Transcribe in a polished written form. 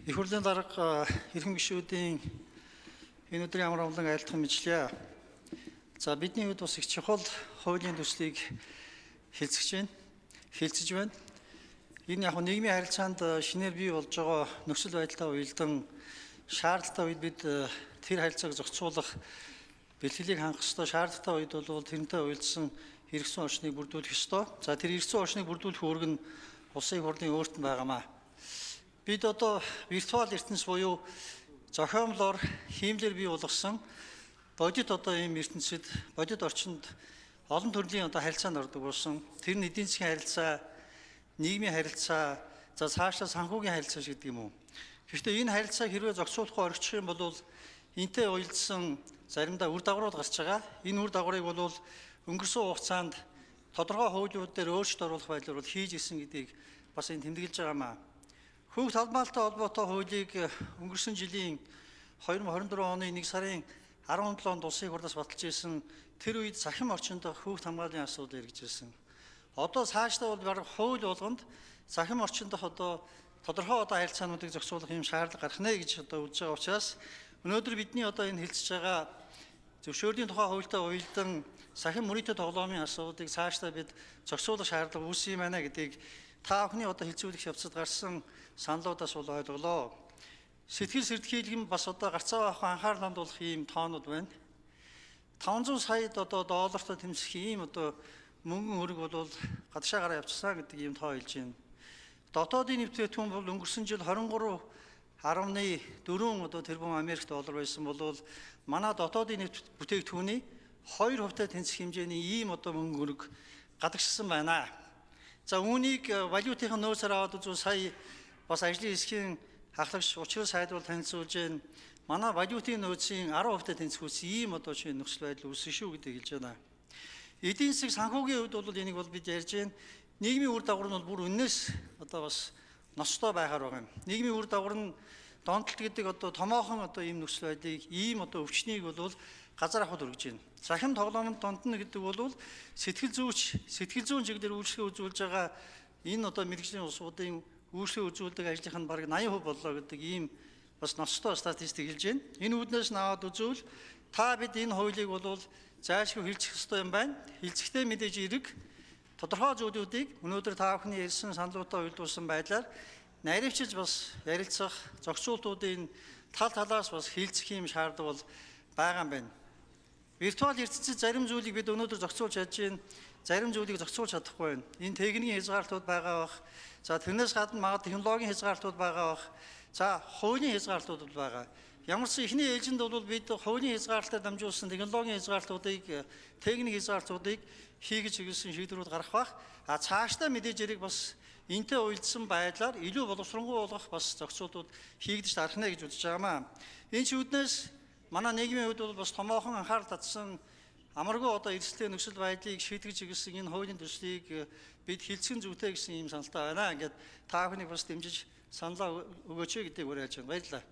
Их хурлын дарга, эрхэм гишүүдийн энэ өдрийн амар амгалан айлтган мэдлээ. За, бидний хувьд бас их чухал хуулийн төслийг хэлцэж байна. Хэлцэж байна. Энэ яг нийгмийн харилцаанд шинээр бий болж байгаа нөхцөл байдалтай уялдан шаардлагатай үед бид тэр харилцааг зохицуулах бэлтгэлийг хангах ёстой. Шаардлагатай үед бол тэрнтэй уялдсан хэрэгцсэн орчныг бүрдүүлэх ёстой. За, тэр хэрэгцсэн орчныг бүрдүүлэх үүрэг нь улсын их хурлын өөрт нь байгаамаа. Бид одоо виртуал ертөнц буюу зохиомлоор хиймлэр бий болгосон бодит одоо ийм ертөнцид, бодит орчинд олон төрлийн одоо харилцаанд ордог болсон. Тэр нь эдийн засгийн харилцаа, нийгмийн харилцаа, за цаашдаа санхүүгийн харилцаа шиг гэдэг юм уу. Гэхдээ энэ харилцааг хэрвээ зохицуулахгүй орчих юм бол энтэй уялдсан заримдаа үр дагаврууд гарч байгаа. Энэ үр дагаврыг бол өнгөрсөн хугацаанд тодорхой хуулиуд дээр өөрчлөлт оруулах байдлаар бол хийж исэн гэдгийг бас энэ тэмдэглэж байгаамаа. Хүүхд талбайлтай холбоотой хуулийг өнгөрсөн жилийн 2024 оны 1 сарын 17-нд улсын хурлаас баталж ирсэн. Тэр үед цахим орчинд хүүхд хамгааллын асуудал яригдж ирсэн. Одоо цаашдаа бол бараг хууль болгонд цахим орчинд одоо тодорхой одоо харилцаануудыг зохицуулах юм шаардлага гарах нэ гэж одоо үзэж байгаа учраас өнөөдөр бидний одоо энэ хэлцэж байгаа зөвшөөрлийн тухай хуультай уялдан сахим мөрийтэй тоглоомын асуудлыг цаашдаа бид зохицуулах шаардлага үүссэн юм байна гэдгийг та бүхний одоо хэлцүүлэх явцад гарсан саналуудаас бол ойлголоо. Сэтгэл сэрдхийлгэн бас одоо гарцаа авах анхаарал хандуулах ийм тоонууд байна. 500 сая одоо доллартай тэмцэх ийм одоо мөнгөн хөрөг бол гадагшаа гараа явчихсан гэдэг ийм тоо хэлж байна. Дотоодын нэвтрүүлэг бол өнгөрсөн жил 23.4 одоо тэрбум Америк доллар байсан бол манай дотоодын бүтээгдэхүүний 2% тэнцэх хэмжээний ийм одоо мөнгө хөрөг гадагшсан байна. За, үүнийг валютын нөөцөөр аваад үзвэл сая бас ажлын хэсгийн хахлагч учрал сайд бол танилцуулж байна. Манай валютын нөөцийн 10% тэнцвэрсэн ийм одоо шинэ нөхцөл байдал үүссэн шүү гэдгийг хэлж байна. Эдийн засаг, санхүүгийн хувьд бол энийг бол бид ярьж байна. Нийгмийн үр дагавар нь бол бүр үннээс одоо бас ноцтой байхаар байгаа юм. Нийгмийн үр дагавар нь донтолт гэдэг одоо томоохон одоо ийм нөхцөл байдлыг, ийм одоо өвчнийг бол газар авахд хүргэж байна. Цахим тоглоомонд донтно гэдэг бол сэтгэл зүйч, сэтгэл зүйн чиглэлээр үйлчлэгээ үзүүлж байгаа энэ одоо мэргэжлийн улсуудын үйлчлэгээ үзүүлдэг ажлынх нь бараг 80% боллоо гэдэг ийм бас ноцтой статистик хэлж байна. Энэ үүднээс нь аваад үзвэл та бид энэ хуулийг бол зайлшгүй хилцэх ёстой юм байна. Хилцэхдээ мэдээж эрэг тодорхой зүйлүүдийг өнөөдөр та бүхний ярьсан саналуудаа уялдуулсан байдлаар наривчилж бас ярилцах, зохицуултуудын тал талаас бас хилцэх юм шаардлага бол байгаа юм байна. Виртуал ертөнцид зарим зүйлийг бид өнөөдөр зохицуулж чадж байна, зарим зүйлийг зохицуулж чадахгүй байна. Энэ техникийн хязгаарлалтууд байгаа бах. За, тэрнээс гадна магад технологийн хязгаарлалтууд байгаа бах. За, хуулийн хязгаарлалтууд байгаа. Ямар ч эхний ээлжинд бол бид хуулийн хязгаарлалтаар дамжуулсан технологийн хязгаарлалтуудыг, техник хязгаарлалтуудыг хийгэж ирсэн шийдвэрүүд гарах бах. А цаашдаа мэдээж хэрэг бас энтэй уялдсан байдлаар илүү боловсронгуй болгох бас зохицуултууд хийгдэж дарах нэ гэж үзэж байгаамаа. Энэ ч үүднээс манай нийгмийн хувьд бол бас томоохон анхаарал татсан амаргүй одоо эрсдэлтэй нөхцөл байдлыг шийтгэж ирсэн энэ хуулийн төслийг бид хилцэн зүйтэй гэсэн ийм саналтай байна. Ингээд та бүхнийг бас дэмжиж саналаа өгөөч гэдгийг уриалж байна. Баярлалаа.